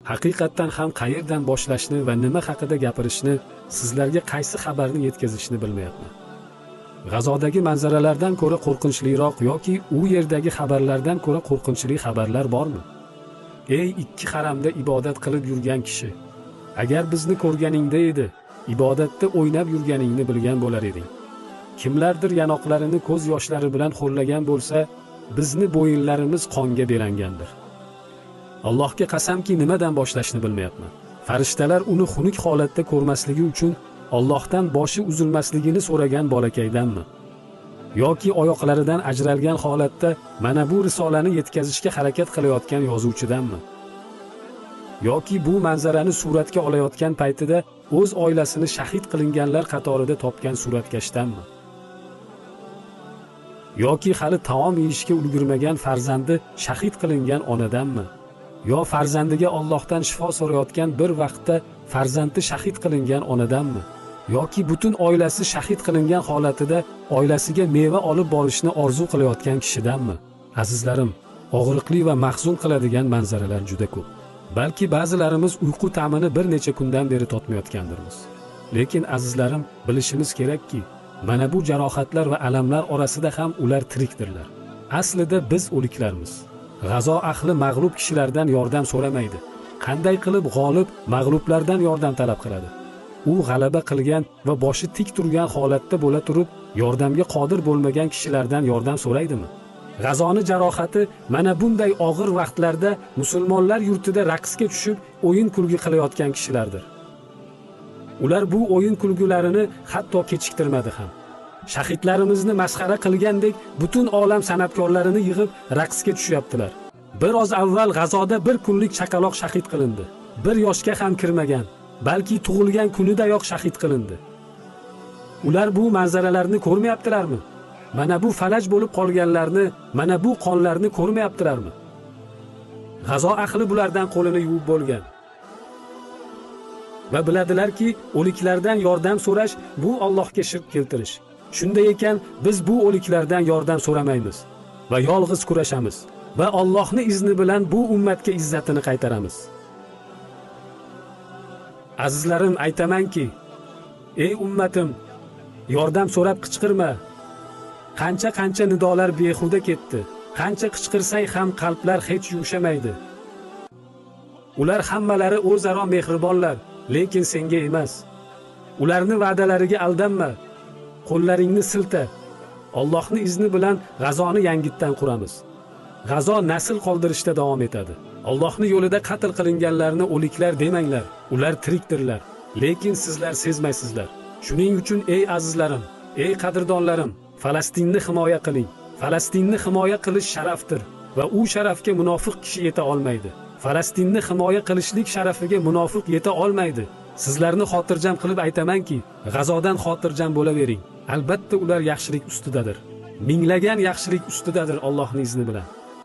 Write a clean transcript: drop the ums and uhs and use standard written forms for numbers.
Haqiqatdan ham qayerdan boshlashni va nima haqida gapirishni, sizlarga qaysi xabarni yetkazishni bilmayapman. G'azodagi manzaralardan ko'ra qo'rqinchliroq yoki u yerdagi xabarlardan ko'ra qo'rqinchli xabarlar bormi? Ey ikki haramda ibodat qilib yurgan kishi, agar bizni ko'rganingda edi, ibodatda o'ynab yurganingni bilgan bo'lar eding. Kimlardir yanoqlarini ko'z yoshlari bilan ho'llagan bo'lsa, bizni bo'yinlarimiz qonga belangandir. Allohga qasamki, nimadan boshlashni bilmayapman. Farishtalar uni xunuk holatda ko'rmasligi uchun Allohdan boshi uzilmasligini so'ragan bolakaydanmi? Yoki oyoqlaridan ajralgan holatda mana bu risolani yetkazishga harakat qilayotgan yozuvchidanmi? Yoki bu manzarani suratga olayotgan paytida o'z oilasini shahid qilinganlar qatorida topgan suratkashdanmi? Yoki hali taom yeyishga ulgurmagan farzandi shahid qilingan onadanmi? Yo farzandiga Allohdan shifo so'rayotgan bir vaqtda farzandi shahid qilingan onadanmi? Yoki butun oilasi shahid qilingan holatida oilasiga meva olib borishni orzu qilayotgan kishidanmi? Azizlarim, og'riqli va mahzun qiladigan manzaralar juda ko'p. Balki ba'zilarimiz uyqu ta'mini bir necha kundan beri totmayotgandirmiz. Lekin azizlarim, bilishimiz kerakki, mana bu jarohatlar va alamlar orasida ham ular tirikdirlar. Aslida biz o'liklarmiz. G'azo ahli mag'lub kishilardan yordam so'ramaydi. Qanday qilib g'olib mag'lublardan yordam talab qiladi? U g'alaba qilgan va boshi tik turgan holatda bo'la turib, yordamga qodir bo'lmagan kishilardan yordam so'raydimi? G'azoni jarohati mana bunday og'ir vaqtlarda musulmonlar yurtida raqsga tushib, o'yin kulgi qilayotgan kishilardir. Ular bu o'yin kulgilarini hatto kechiktirmadi ham. Shahidlarimizni masxara qilgandek butun olam san'atkorlarini yig'ib raqsga tushyaptilar. Biroz avval G'azoda bir kunlik chaqaloq shahid qilindi. Bir yoshga ham kirmagan, balki tug'ilgan kunidayoq shahid qilindi. Ular bu manzaralarni ko'rmayaptilarmi? Mana bu falaj bo'lib qolganlarni, mana bu qonlarni ko'rmayaptilarmi? G'azo ahli bulardan qo'lini yuvib bo'lgan. Va biladilarki, o'liklardan yordam so'rash bu Allohga shirk keltirish. Shunday ekan, biz bu o'liklardan yordam so'ramaymiz va yolg'iz kurashamiz va Allohning izni bilan bu ummatga izzatini qaytaramiz. Azizlarim, aytamanki, ey ummatim, yordam so'rab qichqirma. Qancha-qancha nidolar behuda ketdi. Qancha qichqirsang ham qalblar hech yumshamaydi. Ular hammalari o'zaro mehribonlar, lekin senga emas. Ularni va'dalariga aldanma. Qo'llaringni silta. Allohning izni bilan g'azoni yangitdan quramiz. G'azo nasl qoldirishda davom etadi. Allohning yo'lida qatl qilinganlarni o'liklar demanglar, ular tirikdirlar, lekin sizlar sezmaysizlar. Shuning uchun ey azizlarim, ey qadrdonlarim, Falastinni himoya qiling. Falastinni himoya qilish sharafdir va u sharafga munofiq kishi yeta olmaydi. Falastinni himoya qilishlik sharafiga munofiq yeta olmaydi. Sizlarni xotirjam qilib aytamanki, G'azodan xotirjam bo'lavering. Albatta ular yaxshilik ustidadir. Minglagan yaxshilik ustidadir Allohning izni bilan.